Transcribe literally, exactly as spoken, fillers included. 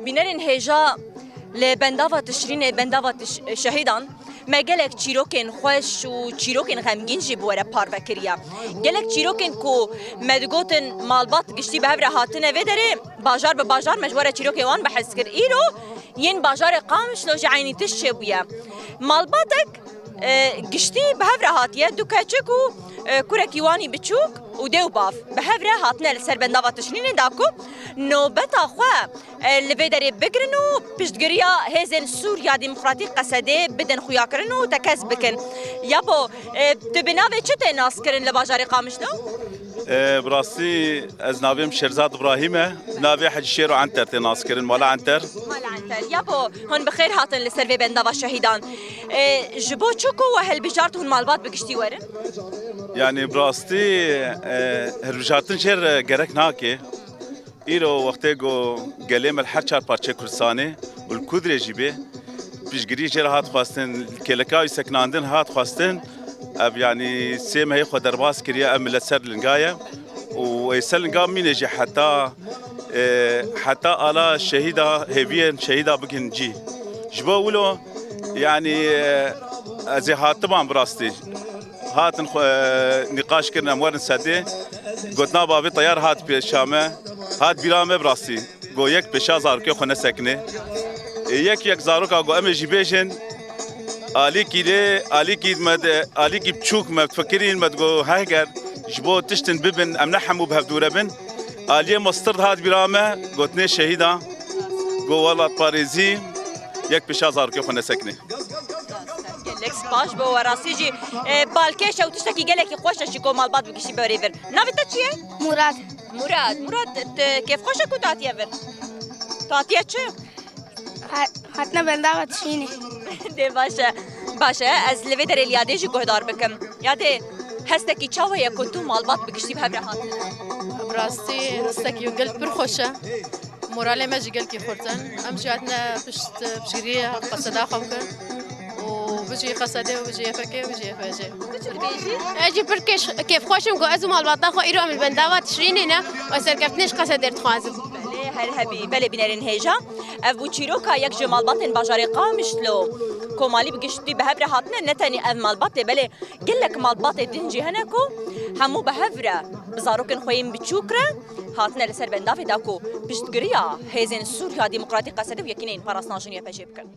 Bînerên hêja, li bendava Tişrînê, bendava Tiş-, şehîdan, me gelek çîrokên xweş û çîrokên xemgîn jî bi we re parve kiriye. Gelek çîrokên ku me digotin malbat giştî bi hev re hatine vê derê, bajar bi bajar me ji we re çîrokên wan behs kir. Îro yên bajarê Qamişlo jî eynî tişt çêbûye. Malbatek, e, giştî bi hev re hatiye, du keçik û, e, kurekî wan î biçûk û dê û bav bi hev re hatine li ser bendava Tişrînê da ku nobeta xwe, e, li vê derê bigirin û piştgiriya Hêzên Sûriya Demokratîk, Qesedê, bidin xuyakirin û tekez bikin. Yabo, e, tu bi navê çi tê naskirin li bajarê Qamişlo? E, bi rastî ez navê min Şêrzad Îbrahîm e. Navê Hecî Şêro Enter tê naskirin, Mala Enter. Mala Enter. Yabo, hûn bi xêr hatin li ser vê bendava şehîdan. E, ji bo çi ku we hilbijart hûn malbat bi giştî werin? Yanî bi rastî, e, hilbijartin jê re gerek nake. Îro wextê ku gelê me li her çar parçeyê Kurdistanê û li ku dirê jî bê, piştgirî jê re hat xwestin, kêleka wî sekinandin hat xwestin, ev yanî sê mehê xwe derbas kiriye, ev milet ser linga ye û ê ser linga bimîne jî heta, e, heta ala şehîda, hêviyên şehîda bikin cî. Ji bo wilo, yanî, e, ez ê hatiban bi rastî. Hatin xwe, e, nîqaş kirin, em werin sedê. Gotina bavê Teyar hat pêşa me, hat bîra me bi rastî. Got yek pêşa zarokê xwe nesekine. Ê, yek yek zaroka got em ê jî bêjin. Alîkî lê, alîkî me de, alîkî biçûk me fikirîn, me digot heger ji bo tiştin bibin, em ne hemû bi hev dûre bin. Aliyê Mistir hat bîra me, gotinê şehîda. Got welatparêzî, yek pêşa zarokê xwe nesekine. Gelek spas bo we, rastî jî, e, balkêş e û tiştekî gelekî xweş e jî ku malbat bigişî berê vir. Navê te çi ye? Murad. Murad, Murad, tu kêfxweş e ku tu hatiye vir? Tu hatiye çi? Ha-, hatine bendava Tişrînê. Dê baş e. Baş e, ez li vê derê li Yadê jî guhdar bikim. Yadê, hestekî çawa ye ku tu malbat bigiştî bi hev re hatine? Bi rastî hestekî gelek pir xweş e. Moralê me jî gelkî xurt in. Em jî hatine pişt piştgiriyê qeseda xwe bikin. Û bijî Qesedê û bijî Y P G û bijî Y P G. Tu çi dibêjî? Ez jî pir kêş-, kêfxweş im ku ez û malbata xwe îro em li bendava Tişrînê ne û serkeftinê ji Qesedê dixwazim. Belê, her hebî. Belê bînerên hêja. Ev bû çîroka yek ji malbatên bajarê Qamişlo. Komalî bi giştî bi hev re hatine, ne tenê ev malbat e, belê gelek malbatê din jî hene ku hemû bi hev re bi zarokên xwe yên biçûk re hatine li ser bendavê da ku piştgiriya Hêzên Sûriya Demokratîk Qesedê û Yekîneyên Parastina Jinê Y P G bikin.